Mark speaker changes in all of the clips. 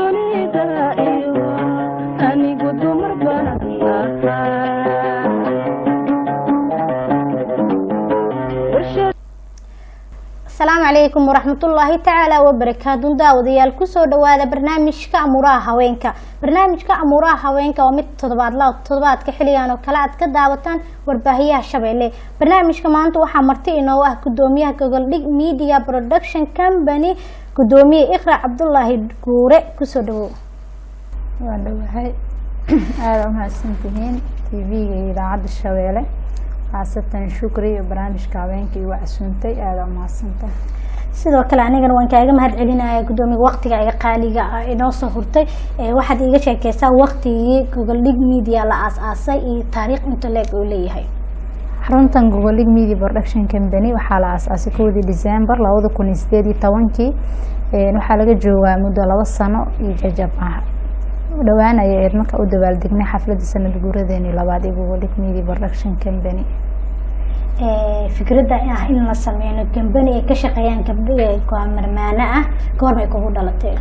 Speaker 1: Dunida iyo anigu dumar baan ahaa.
Speaker 2: Asalaamu calaykum waraxmatullaahi tacaala wabarakaatu. Daawadayaal, kusoo dhawaada barnaamijka Amuuraha Haweenka. Barnaamijka Amuuraha Haweenka waa mid toddobaadla, toddobaadka xilligan oo kale aad ka daawataan warbaahiyaha Shabeelle. Barnaamijka maanta waxaa marti inoo ah gudoomiyaha Gogoldhig Media Production Company, gudoomiye Iqra Cabdulaahi Guure. Kusoo dhawow.
Speaker 3: Waan dhowahay, aada umahadsantihiin TV-ga iyo idaacadda Shabeelle, khaasatan Shukri iyo barnaamijka haweenka igu casuuntay. Aada umahadsantahay.
Speaker 2: Sidoo kale anigana waan kaaga mahad celinaya, gudoomiye, waqtiga iga qaaliga ah inoo soo hurtay. Waxaad iiga sheekeysaa waqtigii Gogoldhig Media la aas-aasay iyo taariikh inta leeg uu leeyahay.
Speaker 3: Xaruntan Gogoldhig Media Production Company waxaa la aasaasay 1-dii December 2018-kii. Waxaa laga joogaa muddo 2 sano iyo jajab ah. Dhowaan ayay ahayd marka u dabaaldegnay xafladda sanad guuradeeni labaad ee Gogoldhig Media Production Company.
Speaker 2: Fikradda ah in la sameyno company ay ka shaqeeyaan gabdho kaamermaano ah goormay kugu dhalatay?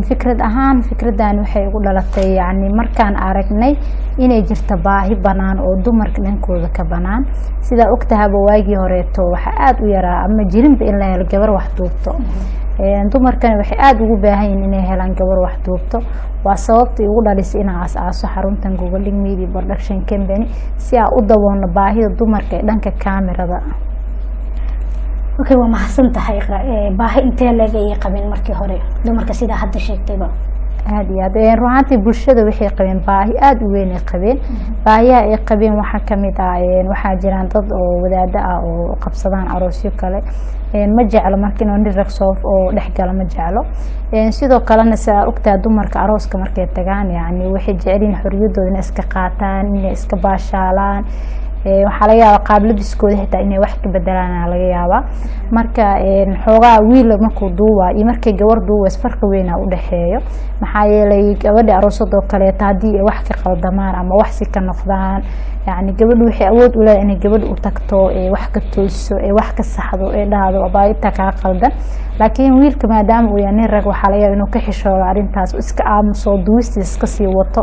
Speaker 3: Fikrad ahaan, fikraddan waxay igu dhalatay yani markaan aragnay inay jirto baahi banaan oo dumarka dhankooda ka banaan. Sidaa ogtahaba, waagii horeeto waxaa aada u yaraa ama jirinba in la helo gabar wax duubto. Dumarkani waxay aada ugu baahan yihiin inay helaan gabar wax duubto. Waa sababta igu dhalisay inaan aas-aaso xaruntan Gogoldhig Media Production Company, si aan u daboolno baahida dumarka ee dhanka kaamirada.
Speaker 2: Okay, waa mahadsan tahay, Iqra. Baahi intee leeg ayay qabeen markii hore dumarka, sidaa hadda sheegtayba?
Speaker 3: Aada iyo aad. Run ahaantii bulshada waxay qabeen baahi aada u weyn ay qabeen. Baahiyaha ay qabeen waxaa kamid ah, waxaa jiraan dad oo wadaado ah oo qabsadaan aroosyo kale. Ma jeclo marka inuu nin rag soo oo dhex gala, ma jeclo. Sidoo kalena, saa ogtaa, dumarka arooska markay tagaan, yani waxay jecel yihiin xoriyadooda inay iska qaataan, inay iska baashaalaan. Waxaa laga yaabaa qaab labiskooda xitaa inay wax ka bedelaan laga yaabaa. Marka xoogaa wiil markuu duuba iyo markay gabar duubays farqi weyn aa udhexeeyo, maxaa yeelay gabadha aroosadoo kaleeto haddii ay wax ka qaldamaan ama wax si ka noqdaan, yani gabadhu waxay awood u leedahay inay gabadha u tagto, ee wax ka toosiso, ee wax ka saxdo, ee dhahdo abaa intaa kaa qaldan. Laakiin wiilka, maadaama uu yahay nin rag, waxaa laga yaaba inuu ka xishoodo arrintaas, iska aamuso, duubistiisa iska sii wato.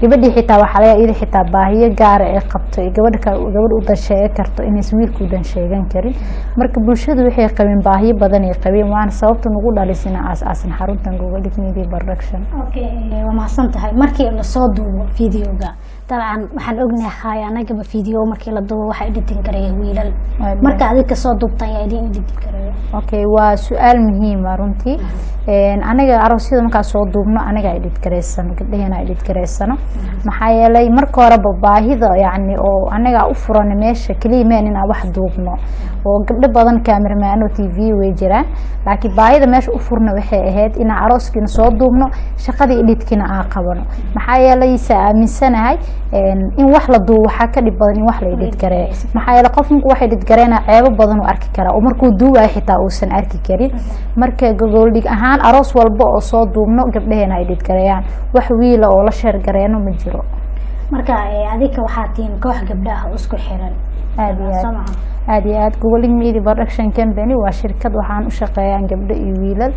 Speaker 3: Gabadhii xitaa waxaa laga yaaba iyada xitaa baahiyo gaara ay qabto ee gabadha gabadha u dan sheegan karto inaysan wiilka u dan sheegan karin. Marka bulshadu waxay qabeen baahiyo badan ay qabeen, waana sababta nagu dhalisay inaan aas-aasan xaruntan Gogoldhig Media Production.
Speaker 2: Okay, waa mahadsan tahay. Markii lasoo duubo videoga, dabcan waxaan ognahay anagaba, video markii la duubo waxaa editing karaya wiilal. Marka adiga kasoo duubtan, yaa idin editing karaya?
Speaker 3: Okay, waa su-aal muhiima runtii. Aniga aroosyada markaa soo duubno, aniga edit gareysano, gabdhaheena edit gareysano, maxaa yeelay marka horeba baahida yani oo aniga u furan meesha keliya meen inaan wax duubno, oo gabdho badan cameraman oo TV way jiraan, laakiin baahida meesha u furna waxay ahayd inaan arooskiina soo duubno, shaqadii editkina aan qabano, maxaa yeelay saa aaminsanahay in wax la duubo waxaa ka dhib badan in wax la edit gareeyo, maxaa yeelay qof markuu wax edit gareynaya ceebo badan uu arki karaa oo markuu duubayo xitaa uusan arki karin. Marka gogoldhig ahaan, aroos walba oo soo duubno gabdhaheena edit gareeyaan, wax wiila oo la share gareeno ma jiro.
Speaker 2: Marka adika waxaa tihiin koox gabdhaha oo isku xiran?
Speaker 3: Aada iyo
Speaker 2: Soo
Speaker 3: aad.
Speaker 2: maha?
Speaker 3: Aada iyo aad. Gogoldhig Media Production Company waa shirkad waxaan u shaqeeyaan gabdho iyo wiilal,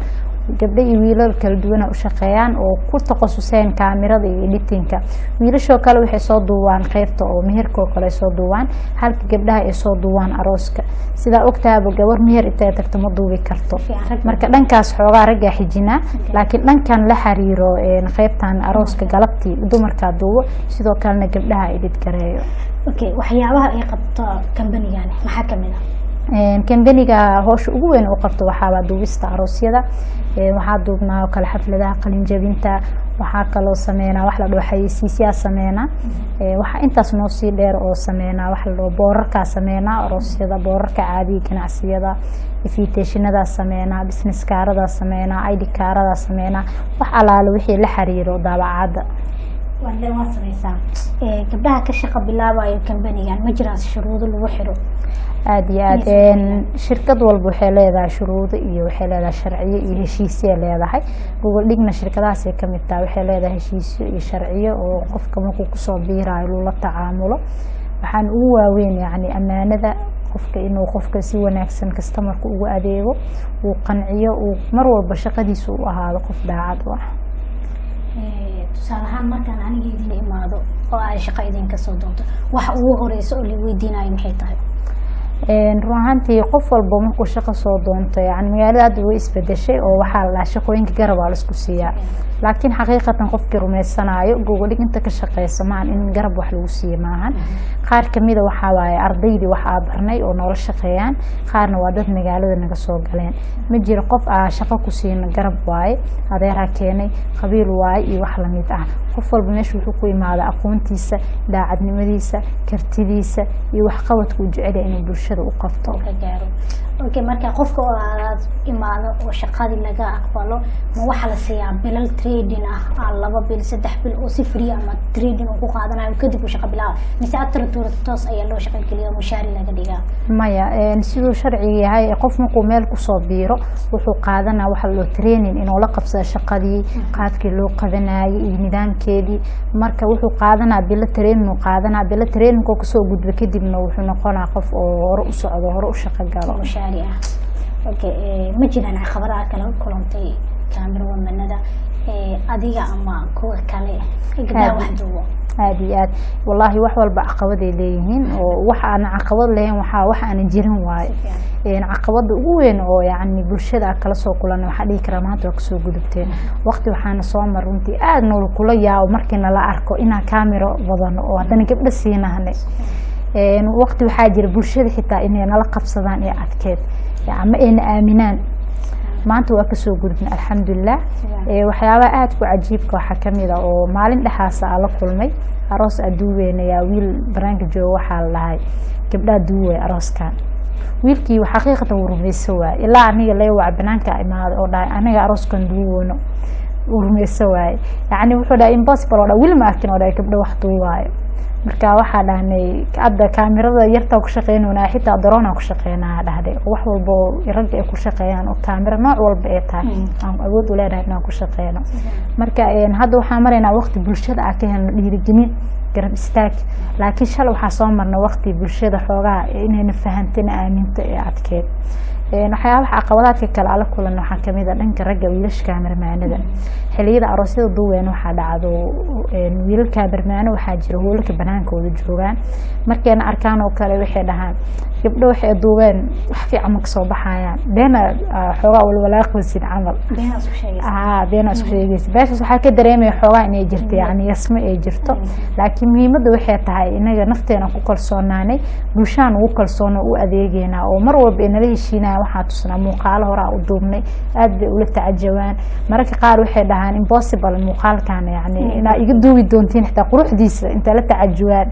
Speaker 3: gabdho iyo wiilal kala duwana u shaqeeyaan oo ku takhasuseen kaamirada iyo editingka. Wiilashoo kale waxay soo duubaan qeybta oo meherka oo kale ay soo duubaan, halka gabdhaha ay soo duubaan arooska. Sidaa ogtaaba, gabar meher intay tagto ma duubi karto.
Speaker 2: Fiican, rag.
Speaker 3: Marka dhankaas xoogaa raggaa xijinaa, laakiin dhankan la xiriiro qeybtan arooska galabtii dumarkaa duubo, sidoo kalena gabdhaha edit gareeyo.
Speaker 2: Okay, waxyaabaha ay qabto kambanigani maxaa kamid ah?
Speaker 3: Kambaniga howsha ugu weyn uu qabto waxaabaa duubista aroosyada. Waxaa duubnaa oo kale xafladaha qalinjabinta, waxaa kaloo sameynaa wax la dhaho xayeysiisyaa sameynaa. Waxaa intaas noo sii dheer oo sameynaa wax la dhaho boorarkaa sameynaa, aroosyada, boorarka caadiga, ganacsiyada, invitationadaa sameynaa, business kaaradaa sameynaa, ID kaaradaa sameynaa, wax alaale wixii la xiriiro daabacaadda.
Speaker 2: Waad sameysaa. Gabdhaha ka shaqo bilaabayo kambanigan, ma jiraan shuruudo lagu xiro?
Speaker 3: Aada iyo aad. Shirkad walba waxay leedahay shuruudo iyo waxay leedahay sharciyo iyo heshiisya leedahay. Gogol dhigna shirkadahaasay kamid tahay. Waxay leedahay heshiisyo iyo sharciyo oo qofka markuu kusoo biirayo lula tacaamulo. Waxaan ugu waaweyn yani amaanada qofka, inuu qofka si wanaagsan customerka ugu adeego, uu qanciyo, uu mar walba shaqadiisa u ahaado qof daacad u ah.
Speaker 2: Tusaale ahaan, markaan aniga idin imaado oo ay shaqo idinka soo doonto, waxa ugu horeysa oo la weydiinayo maxay tahay?
Speaker 3: Run ahaantii, qof walba markuu shaqo soo doonto, yani magaalada hadda way isbedeshay oo waxaa la dhahaa shaqooyinka garab aa la isku siiyaa, laakiin xaqiiqatan qofkii rumaysanaayo Gogoldhig inta ka shaqeysa maahan in garab wax lagu siiyo maahan. Qaar kamida waxaa waaye ardaydii wax aa barnay oo noola shaqeeyaan, qaarna waa dad magaalada naga soo galeen. Ma jiro qof aa shaqo ku siino garab waaye, adeeraa keenay, qabiil waaye iyo wax lamid ah. Qof walba meesha wuxuu ku imaadaa aqoontiisa, daacadnimadiisa, kartidiisa iyo waxqabadka uu jecel yahay inuu bulshada u qabto.
Speaker 2: Ka gaaro. Okay, marka qofka oo aad imaado oo shaqadii laga aqbalo, ma waxaa la siiyaa bilal training ah, 2 bil, 3 bil oo si free ama training uu ku qaadanayo, kadib uu shaqo bilaaba, mise atratuura toos ayaa loo shaqo geliya oo mushaari laga dhigaa?
Speaker 3: Maya, siduu sharciga yahay, qof markuu meel kusoo biiro wuxuu qaadanaa waxa loo training, inuu la qabsado shaqadii, qaabkii loo qabanayay iyo nidaamkeedii. Marka wuxuu qaadanaa bilo training uu qaadanaa. Bilo trainingkoo kasoo gudba kadibna wuxuu noqonaa qof oo hore u socdo, hore u shaqo galo.
Speaker 2: Mushaari ah. Okay, ma jiraan caqabadaha kala kulantay camera womanada, adiga ama kuwa kale gabdhaha wax duubo?
Speaker 3: Aada iyo aad, wallaahi, wax walba caqabaday leeyihiin, oo wax aan caqabad lahayn waxaa wax aanan jirin waaye. Caqabada ugu weyn oo yacni bulshada aan kala soo kulanay, waxaa dhihi karaa maanta waa kasoo gudubteen. Waqti waxaana soo mar runtii aada nool kula yaabo markii nala arko inaan kaamiro wadano oo haddana gabdho siinahne. Waqti waxaa jira bulshada xitaa inay nala qabsadaan ee adkeed ama ayna aaminaan. Maanta waa kasoo gudubnay, alxamdulilah. Waxyaabaha aada ku cajiibka waxaa kamid a oo maalin dhexaasa aa la kulmay aroos aa duuweynayaa, wiil banaanka jooga. Waxaa la dhahay gabdhaha duuway arooskan. Wiilkii xaqiiqatan wuu rumayso waaye, ilaa aniga laga waca, banaanka imaaday oo dhahay aniga arooskan duuweyno, wuu rumayso waaye. Yacni wuxuu dhahay impossible oo dhahay, weli ma arkin oo dhahay gabdho wax duuwaayo. Marka waxaa dhahnay hadda kaamirada yartaa ku shaqeynaynaa, xitaa daroonaa ku shaqeynaa dhahday, wax walba oo ragga ay ku shaqeeyaan oo kaamira nooc walba ay tahay aan awood u leenahay inaan ku shaqeyno. Marka hadda waxaan maraynaa waqti bulshada aan ka helno dhiirigelin, garab istaag, laakiin shalay waxaa soo marnay waqti bulshada xoogaa inayna fahantana aaminto ee adkeed. Waxyaabaha caqabadaadka kale ala kulan waxaa kamid a dhanka ragga, wiilasha kaamirmaanada. Xiliyada aroosyada duween waxaa dhacdo wiilal kaamirmaano waxaa jira hoolalka banaankooda joogaan. Markayna arkaan oo kale waxay dhahaan gabdho waxay duubeen wax fiican ma kasoo baxayaan, beena xoogaa walwalaaqaysid camal.
Speaker 2: Beenaa isku sheegaysa.
Speaker 3: Haa, beena isku sheegaysa. Beeshaas waxaa ka dareemaya xoogaa inay jirto, yacni yasmo ay jirto, laakiin muhiimadda waxay tahay inaga nafteena ku kalsoonaanay, bulshaan ugu kalsoon oo u adeegeynaa oo mar walba inala heshiinaya. Waxaa tusnaa muuqaalo hore aan u duubnay, aad bay ula tacajabaan. Mararka qaar waxay dhahaan impossible muuqaalkan, yacni inaa iga duubi doontiin xitaa quruxdiisa inta la tacajubaan.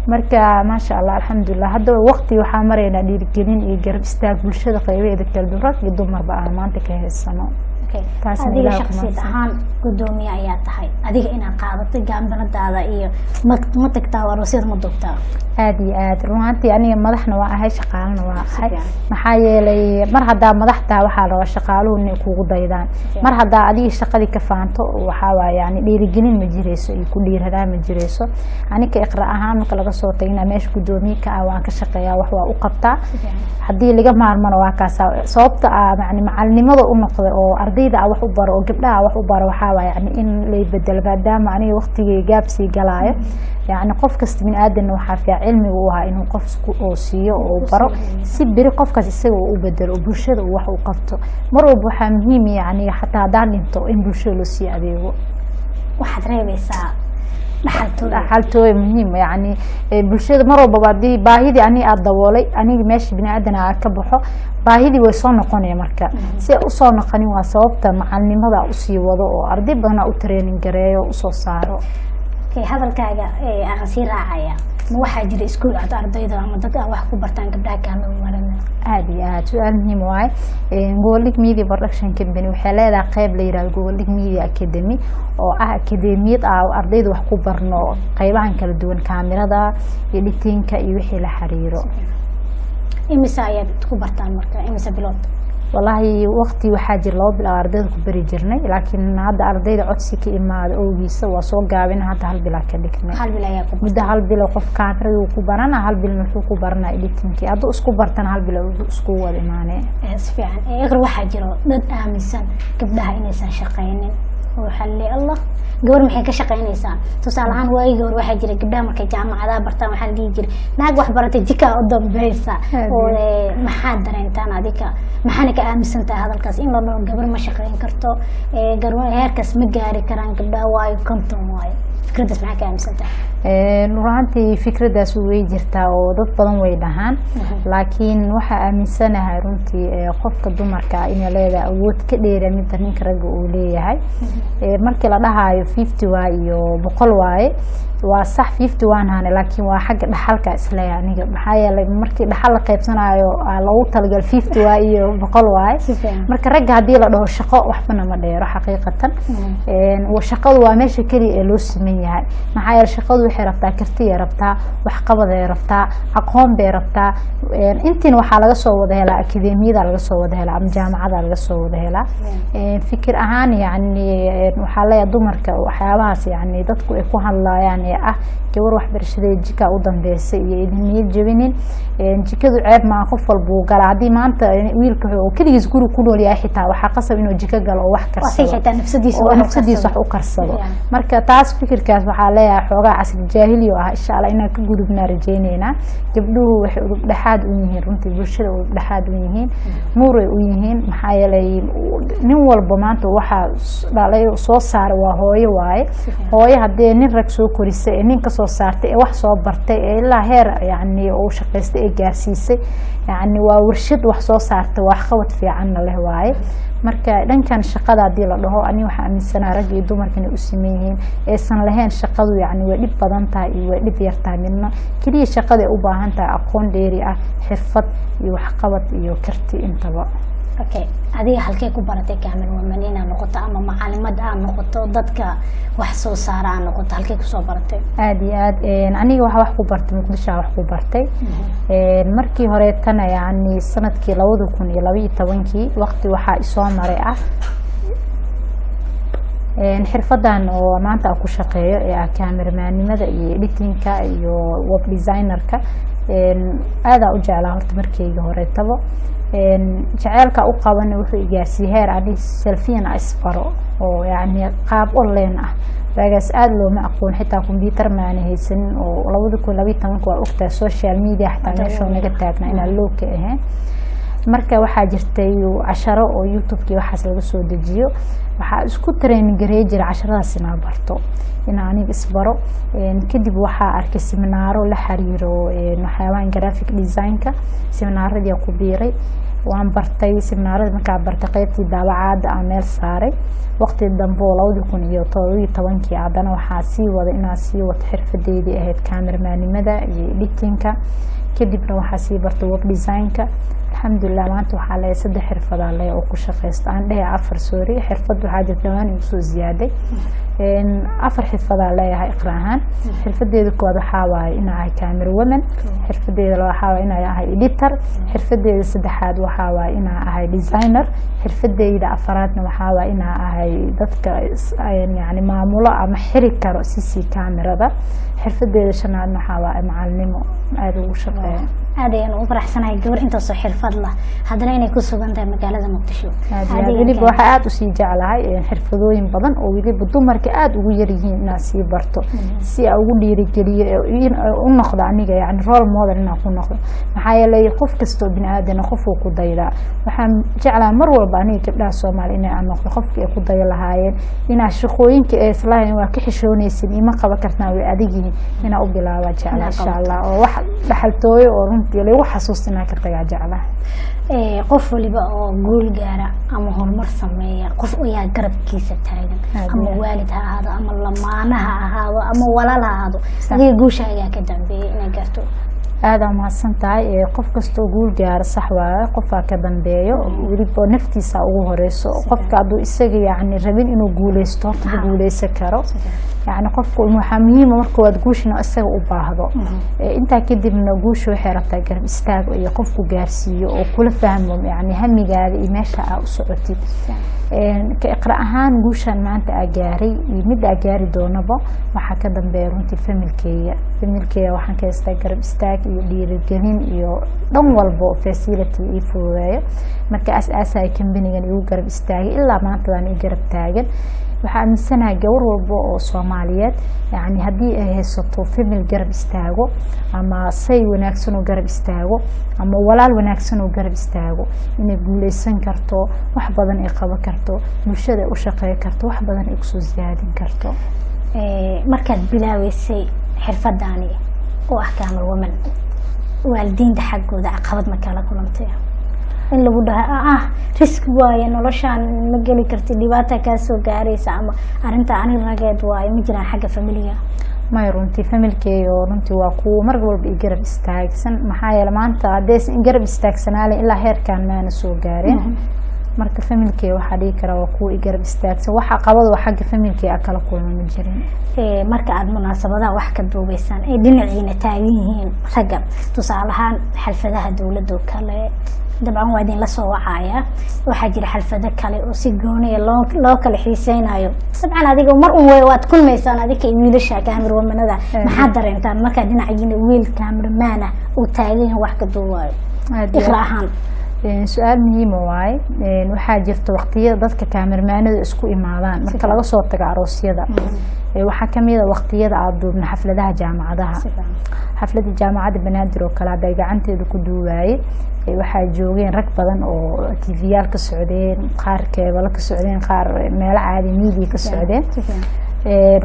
Speaker 3: Marka maasha Allah, alxamdulilah, hadda waqti waxaa maraynaa dhiirigelin iyo garab istaag bulshada qaybaheeda kala duwan, rag iyo dumarba, aan maanta ka haysano. Taasna
Speaker 2: Adiga
Speaker 3: Ilaah ku
Speaker 2: shakhsiyad
Speaker 3: mahadsan.
Speaker 2: ahaan gudoomiye ayaa tahay, adiga inaad qaadatay gaambaradaada iyo ma tagtaa aroosyada, ma duubtaa?
Speaker 3: Aada iyo aad, run ahaantii aniga madaxna waa ahay, shaqaalana waa ahay.
Speaker 2: Fiican.
Speaker 3: Maxaa yeelay mar haddaa madax tahay waxaa la rabaa shaqaaluhu inay kugu daydaan. Mar haddaa adiga shaqadii ka faanto, waxaa waaye yani dhiirigelin ma jireyso iyo ku dhiiradaa ma jireyso. Aniga Iqra ahaan, marka laga soo tago inaa meesha gudoomiye ka ah, waan ka shaqeeyaa, wax waa u qabtaa. Haddii laga maarmana waa kaasa sababta ah yani macalinimada u noqday oo ardayda ah wax u baro oo gabdhaha wax u baro. Waxaa waaye yani in lay bedelo maadaama aniga waqtigay gaab sii galaayo. Yani qof kasta bini aadanna waxaa fiican cilmiga u ahaa inuu qof oo siiyo oo u baro, si beri qofkaas isaga uu u bedelo oo bulshada uu wax u qabto. Mar walba waxaa muhiim yani xataa haddaan dhinto in bulshada loo sii adeego.
Speaker 2: Waxaad reebaysaa dhaxaltooda.
Speaker 3: Dhaxaltooy muhiim yani bulshada mar walbaba haddii baahidii aniga aada daboolay, aniga meesha bini aadan aa ka baxo, baahidii way soo noqonaya. Marka si ay usoo noqonin waa sababta macalinimada usii wado oo arday badan u training gareeyo oo usoo saaro.
Speaker 2: Okay, hadalkaaga aan sii raacaya, ma waxaa jira iskuul aad ardayda ama dad aad wax ku bartaan gabdhaha kaamiramanada?
Speaker 3: Aada iyo aad, su-aal muhiim waaye. Goboldhig Media Production Company waxay leedahay qeyb la yihahdo Goboldhig Media Academy, oo ah akademiyad ah oo ardayda wax ku barno qeybahan kala duwan, kaamirada, editingka iyo wixii la xiriiro.
Speaker 2: Imise ayaad ku bartaan marka, imise bilood?
Speaker 3: Wallaahi waqti waxaa jira 2 bil aan ardayda ku bari jirnay, laakiin hadda ardayda codsi ka imaada owgiisa waa soo gaabin, hadda hal bilaa ka dhignay.
Speaker 2: Hal bil ayaa ku
Speaker 3: Muddo hal bilo qof kaamirada uu ku barana, hal bilna wuxuu ku baranaa editingkii. Hadduu isku bartana hal bil isku wada imaanaya.
Speaker 2: Si fiican. Iqra, waxaa jiro dad aaminsan gabdhaha inaysan shaqaynin. Waxaa le Allah, gabar maxay ka shaqaynaysaa? Tusaale ahaan, waagii hore waxaa jira gabdhaha markay jaamacadaha bartaan, waxaa la dhihi jiray naag wax baratay jikaa u dambeysa. Oo maxaad dareentaan adika? Maxaana ka aaminsan tahay hadalkaas in la dhaho gabar ma shaqayn karto, heerkaas ma gaari karaan gabdhaha, waayo 50 waayo? Fikraddaas maxaa ka aaminsan tahay?
Speaker 3: Run ahaantii fikraddaas way jirtaa oo dad badan way dhahaan, laakiin waxaa aaminsanahay runtii qofka dumarka ah inay leedahay awood ka dheera midda ninka ragga uu leeyahay. Markii la dhahaayo 50 waay iyo 100 waaye, waa sax, 50 waan hane, laakiin waa xagga dhaxalka isleeyahay aniga. Maxaa yeelay, markii dhaxal la qaybsanayo aa loogu talagal 50 waay iyo 100 waaye.
Speaker 2: Si fiican.
Speaker 3: Marka ragga haddii la dhaho shaqo, waxbana ma dheero xaqiiqatan. Shaqadu waa meesha keliya ee loo siman yahay. Maxaa yeelay, shaqadu waxay rabtaa kartiyay rabtaa, waxqabaday rabtaa, aqoon bay rabtaa. Intiina waxaa laga soo wada helaa akademiyada, laga soo wada helaa ama jaamacada laga soo wada helaa. Fikir ahaan, yacni, waxaa leeyahay dumarka waxyaabahaas, yacni, dadku ay ku hadlayaan ee ah gabar waxbarashadeeda jika u dambeysay iyo idin niyad jebinin. Jikadu ceeb maa, qof walba uu galaa. Haddii maanta wiilka uu keligiis guri ku nool yahay, xitaa waxaa qasab inuu jiko galo oo wax
Speaker 2: waa si
Speaker 3: karsado
Speaker 2: xitaa nafsadiisa
Speaker 3: oo
Speaker 2: wax u
Speaker 3: nafsadiisa wax
Speaker 2: karsado.
Speaker 3: U karsado. Marka taas fikirkaas waxaa leeyahay xoogaa casri jaahili oo ah. Insha Allah inaan ka gudubnaa rajeyneynaa. Gabdhuhu waxay udub dhexaad u yihiin runtii bulshada, udub dhexaad u yihiin, nuuray u yihiin. Maxaa yeelay, nin walba maanta waxaa dhalay oo soo saaray waa hooyo waaye. Hooyo haddee nin rag soo korisay ee nin kasoo saartay ee wax soo bartay ee ilaa heer, yacni, uu shaqaystay ee gaarsiisay, yacni, waa warshad wax soo saartay, waxqabad fiicanna leh waaye. Marka dhankan shaqada haddii la dhaho, ani waxaa aaminsanaa rag iyo dumarka inay u siman yihiin, aysan lahayn shaqadu, yacni, way dhib badan tahay iyo way dhib yar tahay midna. Keliya shaqada ay u baahan tahay aqoon dheeri ah, xirfad iyo waxqabad iyo karti intaba.
Speaker 2: Okay, adiga halkee ku baratay camera woman inaad noqoto ama macalimad aad noqoto, dadka wax soo saara aad noqoto? Halkee kusoo baratay?
Speaker 3: Aada iyo aad. Aniga waxaa wax ku bartay Muqdisho, wax ku bartay. Markii horeetana, yacni, sanadkii 2012-kii waqti waxaa isoo maray ah xirfadan oo maanta aan ku shaqeeyo ee ah cameramaannimada iyo editingka iyo web designerka. Aadaa u jeclaa horta markeyga horeetaba. Jaceylka u qabana wuxuu igaarsiiyey heer ani selfiyan a isbaro oo, yacni, qaab online ah. Waagaas aada looma aqoon, xitaa computer maana haysanin oo 2012-ka waa ogtahay social media xitaa meeshoo naga taagna inaan loo ka ahayn. Marka waxaa jirtay casharo oo YouTube-kii waxaas laga soo dejiyo. Waxaa isku training garey jira casharadaas inaan barto, inaan aniga isbaro. Kadib waxaa arkay seminaaro la xiriiro waxyaabahan graphic design-ka. Seminaaradii ku biiray, waan bartay seminaarada. Markaa bartay qeybtii daabacaada aan meel saaray. Waqti dambe oo 2017-kii haddana waxaa sii waday inaan sii wato xirfadeydii ahayd cameramaannimada iyo editingka. Kadibna waxaa sii bartay web design-ka. Alxamdulilah, maanta waxaa leeyahay saddex xirfadaa le oo ku shaqeysta, aan dhehe afar, sorry, xirfad waxaa jirta dhawaan igu soo ziyaaday. Afar xirfadaa leeyahay iqra ahaan. Xirfadeeda koowaad waxaa waaye inaa ahay camera woman, xirfadeeda labaad waxaa waaye inaa ahay editor, xirfadeeda saddexaad waxaa waaye inaa ahay designer, xirfadeyda afaraadna waxaa waaye inaa ahay dadka yani maamulo ama xiri karo CC camerada, xirfadeeda shanaadna waxaa waaye macalinimo aada ugu shaqeeya.
Speaker 2: Aad ayaan ugu faraxsanahay gabar intaasoo xirfad lah haddana inay ku sugan tahay magaalada Muqdisho.
Speaker 3: Aad iyo aad. Weliba waxaa aada usii jeclahay xirfadooyin badan oo weliba dumarka aada ugu yaryihiin inaad sii barto si aa ugu dhiirigeliyo ee in u noqdo aniga, yani, role model inaan ku noqdo. Maxaa yeelay, qof kastoo bini aadana qofuu ku daydaa. Waxaan jeclahay mar walba aniga gabdhaha Soomaali inay aan noqdo qofkii ay ku dayo lahaayeen, inaa shaqooyinka ee islahayn waa ka xishoonaysin, ima qaban kartaan, way adag yihiin, inaa u bilaaba jeclaa,
Speaker 2: Inaa
Speaker 3: insha
Speaker 2: qabato.
Speaker 3: Allah, oo wax dhaxaltooyo oo runtii lagu xasuusta inaan ka tagaa jeclahay.
Speaker 2: Qof waliba oo guul gaara ama horumar sameeya, qof ayaa garabkiisa taagan,
Speaker 3: Aad
Speaker 2: ama
Speaker 3: iyo aad.
Speaker 2: waalid ha ahaado ama lamaana ha ahaado ama walaal ha ahaado. Adiga guusha ayaa ka dambeeyay inay gaarto?
Speaker 3: Aada umahadsan tahay. Qof kastoo guul gaaro, sax waaye, qofaa ka dambeeyo, weliba naftiisa ugu horeyso. Qofka hadduu isaga, yacni, rabin inuu guuleysto, horta ma guuleysan karo. Yacni, qofku waxaa muhiima marka waad guushina isaga u baahdo. Intaa kadibna guusha waxay rabtaa garab istaag iyo qofku gaarsiiyo oo kula fahmo, yacni, hamigaada iyo meesha aa u socotid. Ka iqra ahaan, guushan maanta aa gaaray iyo mid aa gaari doonaba waxaa ka dambeeya runtii familkeyga. Familkeyga waxaan ka haystaa garab istaag iyo dhiirigelin iyo dhan walba oo facility ii fududeeyo. Marka aas-aasaya kambanigan igu garab istaagay, ilaa maanta waan i garab taagan. Waxaa aaminsanahay gabar walba oo Soomaaliyeed, yani haddii ay haysato family garab istaago, ama say wanaagsan oo garab istaago, ama walaal wanaagsan oo garab istaago, inay guuleysan karto, wax badan ay qaban karto, bulshada ay u shaqeyn karto, wax badan ay kusoo siyaadin karto.
Speaker 2: Markaad bilaabeysay xirfadaani oo ah camera woman, waalidiinta xaggooda caqabad ma kala kulantay in lagu dhaho, "Risk waaye, noloshaan ma geli kartid, dhibaata kaa soo gaaraysa," ama "Arrinta ani rageed waaye"? Ma jiraan xagga familiga?
Speaker 3: Maya, runtii familkeyga oo runtii waa kuwa mar walba i garab istaagsan. Maxaa yeele, maanta haddaysan i garab istaagsanaalin, ilaa heerkan maana soo gaareen. Marka familkeyga waxaa dhihi karaa waa kuwa i garab istaagsan. Wax caqabad oo xagga familkeyga kala kulma ma jirin.
Speaker 2: Marka aada munaasabadaha wax ka duubeysaan ay dhinaciina taagan yihiin ragga, tusaale ahaan xalfadaha dowladda oo kale, dabcan waa idinla soo wacaya. Waxaa jira xalfado kale oo si gooniya loo kala xiiseynayo. Dabcan adiga mar un waad kulmaysaan adika iyo wiilasha camera womanada. Maxaad dareentaan markaa dhinaciina wiil cameraman ah uu taagan yahay, wax ka duubayo?
Speaker 3: Aad iyo
Speaker 2: Iqra
Speaker 3: aad.
Speaker 2: ahaan.
Speaker 3: Su-aal muhiima waaye. Waxaa jirta waqtiyada dadka kaamermaanada isku imaadaan marka laga soo tago aroosyada. Waxaa kamid a waqtiyada aada duubna xafladaha jaamacadaha. Xafladda Jaamacadda Banaadir oo kale hadday gacanteeda ku duubaye, waxaa joogeen rag badan oo TV-yaal ka socdeen, qaar keebalo ka socdeen, qaar meelo caadi media ka socdeen.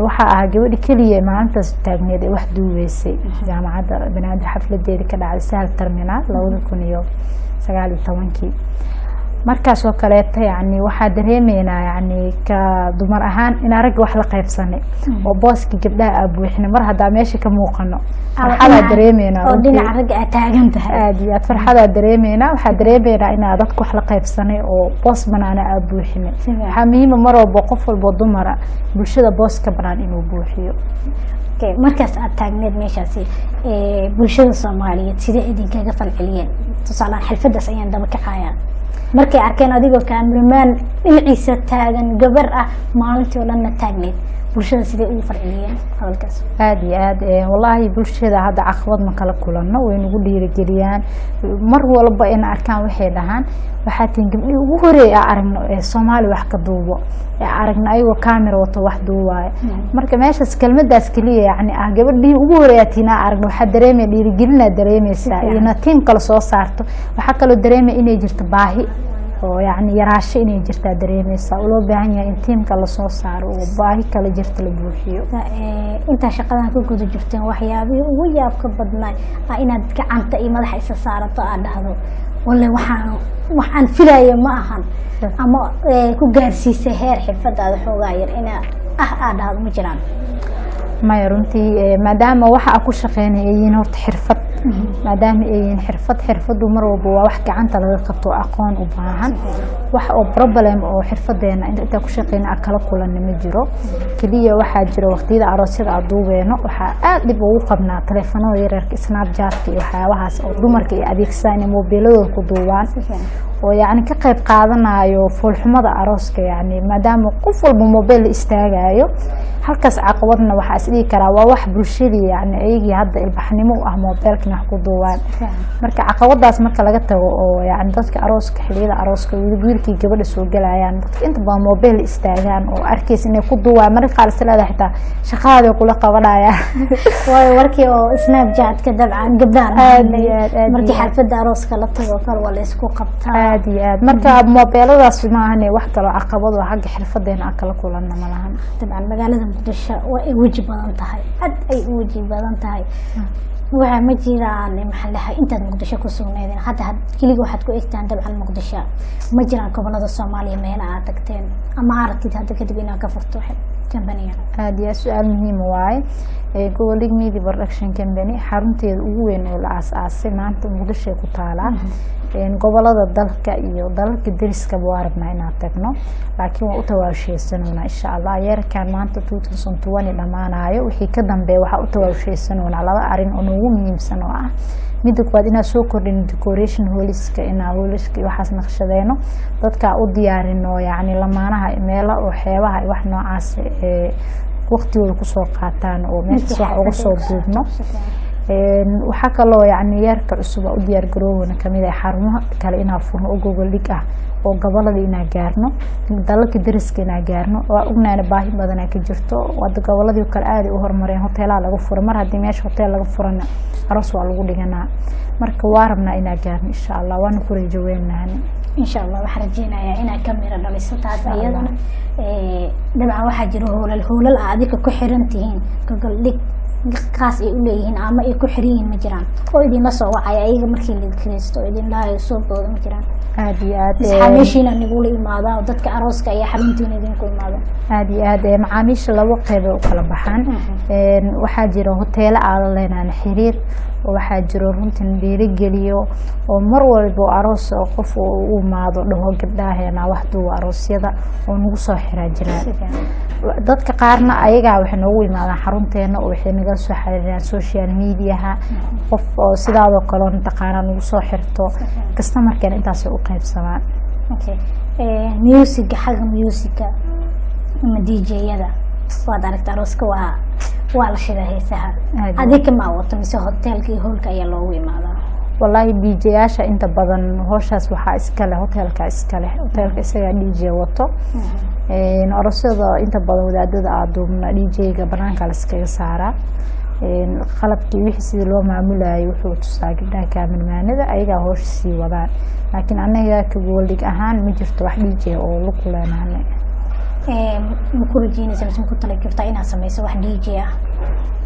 Speaker 3: Waxaa ahaa gabadhi keliya maalintaas taagneed ee wax duubeysay Jaamacadda Banaadir xafladeeda ka dhacday Sahal Terminal 2019-kii. Markaas oo kaleeta, yani waxaa dareemeynaa, yani ka dumar ahaan, inaan ragga wax la qaybsanay oo booskii gabdhaha aa buuxinay. Mar haddaa meesha ka muuqano, farxadaa dareemeynaa
Speaker 2: oo
Speaker 3: runtii.
Speaker 2: Dhinaca ragga aad taagan tahay.
Speaker 3: Aad iyo aad farxadaa dareemeynaa. Waxaa dareemeynaa inaa dadka wax la qaybsanay oo boos banaana aa buuxinay. Waxaa muhiima mar walba qof walbo dumara bulshada boos ka banaan inuu buuxiyo.
Speaker 2: Okay, markaas aad taagneed meeshaasi, bulshada Soomaaliyeed sidee idinkaga falceliyeen? Tusaalehaan xalfadaas ayaan daba kacayaa. Markay arkeen adigoo cameraman dhinaciisa taagan, gabar ah, maalintii oo dhanna taagneed, bulshada sidee ugu falceliyeen hadalkaas?
Speaker 3: Aada iyo aad. Wallaahi bulshada hadda caqabad ma kala kulanno, way nagu dhiirigeliyaan mar walba. In arkaan waxay dhahaan, "Waxaa tihiin gabdhihii ugu horeeyay aa aragno ee Soomaali wax ka duubo, ee aragno ayagoo camera wato wax duubaayo." Marka meeshaas kelmadaas keliya, yacni ah "gabadhii ugu horeeyaa tihiin aa aragno", waxaa dareemaya dhiirigelinaa dareemeysaa
Speaker 2: Si fiican.
Speaker 3: iyo tiim kale soo saarto. Waxaa kaloo dareemaya inay jirto baahi oo yacni yaraasho inay jirtaa dareemeysaa oo loo baahan yahay in tiimka lasoo saaro oo baahi kale jirta la buuxiyo.
Speaker 2: Intaa shaqadan ku guda jirteen, waxyaabihii ugu yaabka badnaa inaad gacanta iyo madaxa isa saarato, aad dhahdo "Walle waxaan waxaan filaya ma ahan," ama ku gaarsiisay heer xirfadaada xoogaa yar ina ah aad dhahdo, ma jiraan?
Speaker 3: Maya, runtii maadaama waxa aan ku shaqeynaya ay yihiin horta xirfad, maadaama ay yihiin xirfad, xirfadu mar walba waa wax gacanta laga qabto oo aqoon u baahan. Wax oo problem oo xirfadeena inta ku shaqeyna aan kala kulanna ma jiro. Keliya waxaa jira waqtiyada aroosyada aan duubeyno, waxaa aad dhib ugu qabnaa taleefanada yaryarka, Snapchatka iyo waxyaabahaas oo dumarka ay adeegsadaan inay moobiiladooda ku duubaan, oo yacni ka qayb qaadanayo foolxumada arooska, yacni maadaama qof walba mobile la istaagayo. Halkaas caqabadna waxaa is dhihi karaa waa wax bulshadii, yacni ayagii hadda ilbaxnimo u ah mobilka wax ku duubaan. Marka caqabadaas marka laga tago, oo yacni dadka arooska, xilliyada arooska wiilkii gabadha soo galayaan, dadka inta badan mobile la istaagaan oo arkaysa inay ku duubaan, mararka qaar is leedahay xitaa shaqadaada kula qabanayaan.
Speaker 2: Waayo warkii oo Snapchatka dabcan gabdhaha
Speaker 3: Aad iyo aad, aad
Speaker 2: markii
Speaker 3: iyo aad.
Speaker 2: xalfada arooska la tago kale waa la isku qabtaa.
Speaker 3: Aad iyo aad. Marka mobeeladaas maahane, wax kaloo caqabad oo xagga xirfadeena aan kala kulanna ma lahan.
Speaker 2: Dabcan magaalada Muqdisho waa ay weji badan tahay, aad ay u weji badan tahay. Waxaa ma jiraan, maxaa lahay, intaad Muqdisho ku sugnaydeen hadda keliga waxaad ku egtaan dabcan Muqdisho, ma jiraan gobolada Soomaaliya meela aad tagteen ama aragtid hadda kadib inaad ka furto kambaniga?
Speaker 3: Aad iyo aad, su-aal muhiima waaye. Gobolig Media Production Company xarunteeda ugu weyn oo la aas-aasay maanta Muqdisho ay ku taalaa. Gobolada dalka iyo dalalka deriskaba waa rabnaa inaan tagno, laakiin waan u tawaasheysanoonaa insha Allah. Yeerkan maanta 2020 dhammaanayo wixii ka dambeeya waxaa u tawaasheysanoonaa laba arrin oo noogu muhiimsan, oo ah midda koowaad inaan soo kordhino decoration hooliska, inaan hooliska iyo waxaas naqshadeeno, dadka u diyaarino, yacni lamaanaha meelo oo xeebaha iyo wax noocaas ee waqtigooda kusoo qaataan oo meeshaas wax uga soo duubno. Waxaa kaloo yacni yearka cusub u diyaar garoobana kamid ah xarumaha kale inaa furno oo gogol dhig ah, oo gobolada inaa gaarno, dalalka dariska inaa gaarno. Waa ognaana baahi badanaa ka jirto. Wada goboladii kale aaday u horumareen, hoteelaha laga fura. Mar haddii meesha hoteel laga furana, aroos waa lagu dhiganaa. Marka waa rabnaa inaa gaarno, insha Allah, waana ku rajo weynahan.
Speaker 2: Insha Allah, waxaan rajeynayaa inaad ka miro dhaliso taas. Iyadana dabcan waxaa jira hoolal ah adika ku xiran tihiin, gogol dhig kaas ay uleeyihiin ama ay ku xiran yihiin, ma jiraan oo idinla soo wacaya ayaga markii la kiraysto oo idin dhahayo soo booda, ma jiraan?
Speaker 3: Aada iyo aad.
Speaker 2: Isxaa meeshiina nigula imaada oo dadka arooska ayaa xaruntiina idinku imaada?
Speaker 3: Aada iyo aad. Macaamiisha labo qeyb ay u kala baxaan. Waxaa jira hoteelo aada leenaan xiriir, oo waxaa jiro runtin dhiirigeliyo, oo mar walba oo aroos oo qof uu u imaado dhaho gabdhaheena wax duuba aroosyada oo nagu soo xiraa jiraan. Dadka qaarna ayagaa waxay noogu imaadaan xarunteena, oo waxay naga soo xiriiraan social mediaha. Qof oo sidaadoo kale oo mataqaanaa nagu soo xirto, customerkeena intaasay u qaybsamaan.
Speaker 2: Okay, musica, xagga musica ama DJ-yada, waad aragta arooska waa la shidaa heesaha.
Speaker 3: Aad iyo.
Speaker 2: Adika ma wato mise hoteelka iyo hoolka ayaa loogu imaadaa?
Speaker 3: Wallaahi, DJ-yaasha inta badan howshaas waxaa iskale hoteelka, iskale hoteelka isagaa DJ wato. Aroosyada inta badan wadaadada aaduubna DJ-ga banaanka la iskaga saaraa. Qalabkii wixii sidii loo maamulayay wuxuu tusaa gabdhaha kaamirmaanada, ayagaa howsha sii wadaan, laakiin anaga ka gogoldhig ahaan ma jirto wax DJ oo lagu leenahay.
Speaker 2: Ma ku rajeynaysa mise ma ku tala jirtaa inaad sameyso wax DJ ah?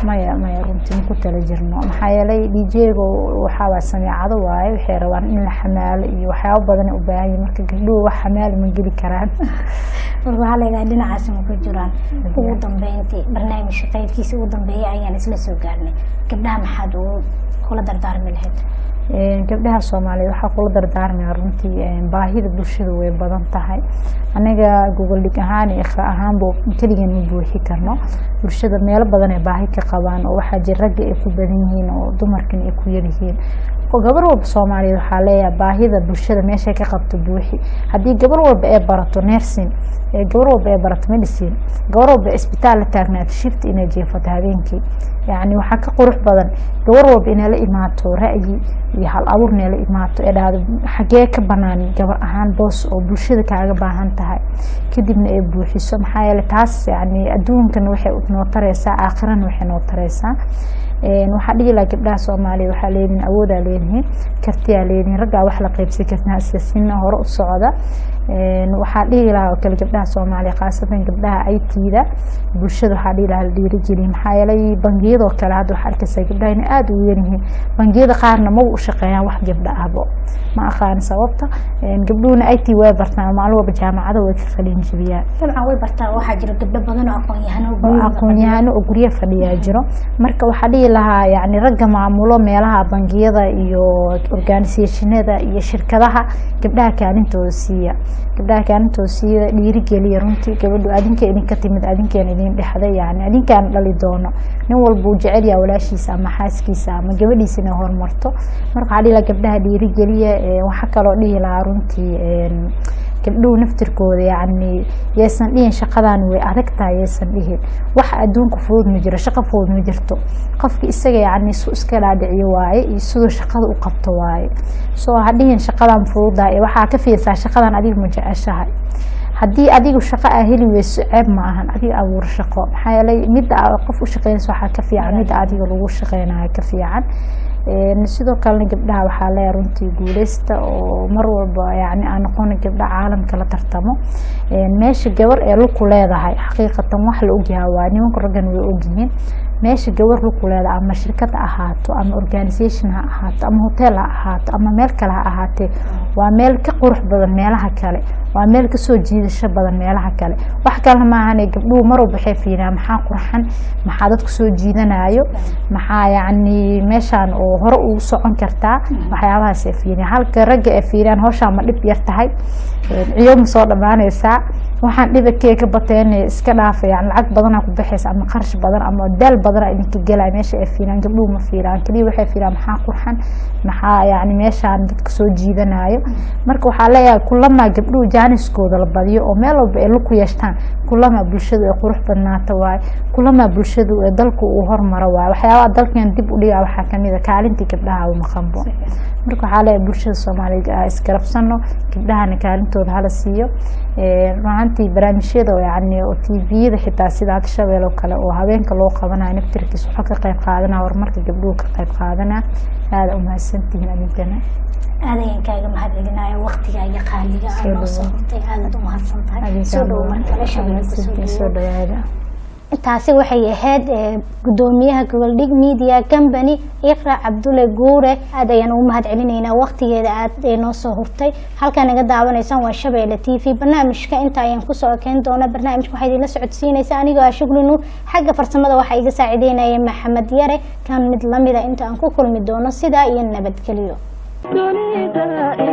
Speaker 3: Maya, maya, runtii ma ku tala jirno. Maxaa yeelay DJ-ga waxaa waa sameecado waaye, waxay rabaan in la xamaalo iyo waxyaabo badan ay u baahan yihiin. Marka gabdhuhu wax xamaali ma geli karaan.
Speaker 2: Marka waxaa leedahay dhinacaasi ma ku jiraan. Ugu dambeyntii, barnaamijka qaybkiisa ugu dambeeya ayaan isla soo gaarnay. Gabdhaha maxaad ugu kula dardaarmi lahayd?
Speaker 3: Gabdhaha Soomaaliyeed waxaa kula dardaarmaya runtii, baahida bulshada way badan tahay. Anaga gogoldhig ahaan iyo Iqra ahaanba keligan ma buuxi karno. Bulshada meelo badan ay baahi ka qabaan, oo waxaa jira ragga ay ku badan yihiin oo dumarkana ay ku yaryihiin. Gabar walba Soomaaliyeed waxaa leeyahay baahida bulshada meeshay ka qabto buuxi. Haddii gabar walba ay barato nursing, gabar walba ay barato medicine, gabar walba isbitaal la taagnaato, shift inay jeefato habeenkii, yacni waxaa ka qurux badan gabar walba inay la imaato ra'yi iyo hal abuur, inay la imaato ee dhahdo xagee ka banaan gabar ahaan boos oo bulshada kaaga baahan tahay, kadibna ay buuxiso. Maxaa yeelay taas yacni adduunkana waxay noo tareysaa, aakhirana waxay noo tareysaa. Waxaa dhihi lahaa gabdhaha Soomaaliya, waxaa leedihin awoodaa, leedihin kartiyaa, leedihin raggaa wax la qaybsan kartaa, sina hore u socda. Waxaa dhihi lahaa oo kale gabdhaha Soomaaliya, khaasatan gabdhaha IT-da, bulshada waxaa dhihi lahaa la dhiirigeliya. Maxaa yeelay bangiyadoo kale hadda waxaa arkaysaa gabdhaha inay aada u yaryihiin. Bangiyada qaarna maba u shaqeeyaan wax gabdha ahbo, ma aqaan sababta. Gabdhuhuna IT way bartaan, maalin walba jaamacada way ka qalin jebiyaan.
Speaker 2: Dabcan way bartaa, waxaa jira gabdho badan oo aqoon-yahano.
Speaker 3: Oo aqoon-yahano oo guryo fadhiyaa jiro. Marka waxaa dhihi lahaa yacni ragga maamulo meelaha bangiyada iyo organisationada iyo shirkadaha, gabdhaha kaalintooda siiya, gabdhaha kaalintooda siiya, dhiirigeliya. Runtii gabadhu adinka idinka timid, adinkeena idin dhexday, yani adinkaan dhali doono. Nin walba uu jecel yahay walaashiisa ama xaaskiisa ama gabadhiisa inay horumarto. Marka waxaa dhihi lahaa gabdhaha dhiirigeliya. Waxaa kaloo dhihi lahaa runtii, gabdhuhu naftirkooda yacni yaysan dhihin shaqadan way adag tahay, yaysan dhihin. Wax adduunka fudud ma jiro, shaqo fudud ma jirto. Qofki isaga yacni su iska dhaadhiciyo waaye iyo siduu shaqada u qabto waaye. So ha dhihin shaqadan fududahay, ee waxaa ka fiirsaa shaqadan adiga ma jeceshahay. Haddii adigu shaqo aa heli weyso, ceeb ma ahan, adiga abuur shaqo. Maxaa yeelay midda aa qof u shaqeynayso waxaa ka fiican midda adiga lagu shaqeynayo ka fiican. Sidoo kalena gabdhaha waxaa leeyahay runtii guuleysta, oo mar walba yacni aan noqon gabdha caalamka la tartamo. Meesha gabar ee lugku leedahay, xaqiiqatan wax la ogyahay waa nimanka raggan way ogyihiin meesha gabar lugku leedahay, ama shirkad ha ahaato, ama organisation ha ahaato, ama hotel ha ahaato, ama meel kale ha ahaatee, waa meel ka qurux badan meelaha kale, waa meel kasoo jiidasho badan meelaha kale. Wax kalena maahane, gabdhuhu mar walba waxay fiiriyaan maxaa qurxan, maxaa dadku soo jiidanayo, maxaa yacni meeshaan oo hore ugu socon kartaa, waxyaabahaas ay fiiriyaan, halka ragga ay fiiriyaan hawshaan ma dhib yar tahay, ciyo ma soo dhammaanaysaa. Waxaan dhibakee ka bateen iska dhaafa, yani lacag badanaa ku baxaysa ama qarash badan ama daal badanaa idinka gelaya. Meesha ay fiiraan gabdhuhu ma fiiraan, keliya waxay fiiraan maxaa qurxan, maxaa yani meeshaan dadka soo jiidanayo. Marka waxaa leeyahay, kulamaa gabdhuhu jaaniskooda la badiyo oo meel walba ay lug ku yeeshtaan, kulamaa bulshadu ay qurux badnaato waaye, kulamaa bulshadu ee dalku uu hormaro waaye. Waxyaabaha dalkan dib u dhigaa waxaa kamid a kaalintii gabdhaha u maqanbo. Marka waxaa leeyahay bulshada Soomaaliga ah, isgarabsano, gabdhahana kaalintooda hala siiyo. Run ahaantii barnaamijyada oo yani oo TV-yada xitaa sida hadda Shabeel oo kale oo haweenka loo qabanayo naftirkiisa wuxuu ka qayb qaadanaya horumarka gabdhuhu ka qayb qaadanaya. Aada umahadsantihiin adinkana.
Speaker 2: Aad ayaan kaaga mahad celinaya waqtigaaga qaaliga ah noo soo hurtay. Aadaad u mahadsan tahay. Soo dhowo mar kale, Shabeel kusoo
Speaker 3: soo
Speaker 2: dhowo.
Speaker 3: Dhawaada.
Speaker 2: Taasi waxay ahayd gudoomiyaha Gogoldhig Media Company, Iqra Cabdulle Guure. Aad ayaan ugu mahad celinaynaa waqtigeeda aad noo soo hurtay. Halkaa naga daawanaysaan waa Shabeelle TV. Barnaamijka inta ayaan kusoo ekeyn doona. Barnaamijka waxaa idinla socodsiinaysa anigoo ah Shukri Nuur. Xagga farsamada waxaa iga saacideynaya Maxamed Yare. Kan mid lamida inta aan ku kulmi doono, sidaa iyo nabadgelyo.
Speaker 1: Dunida.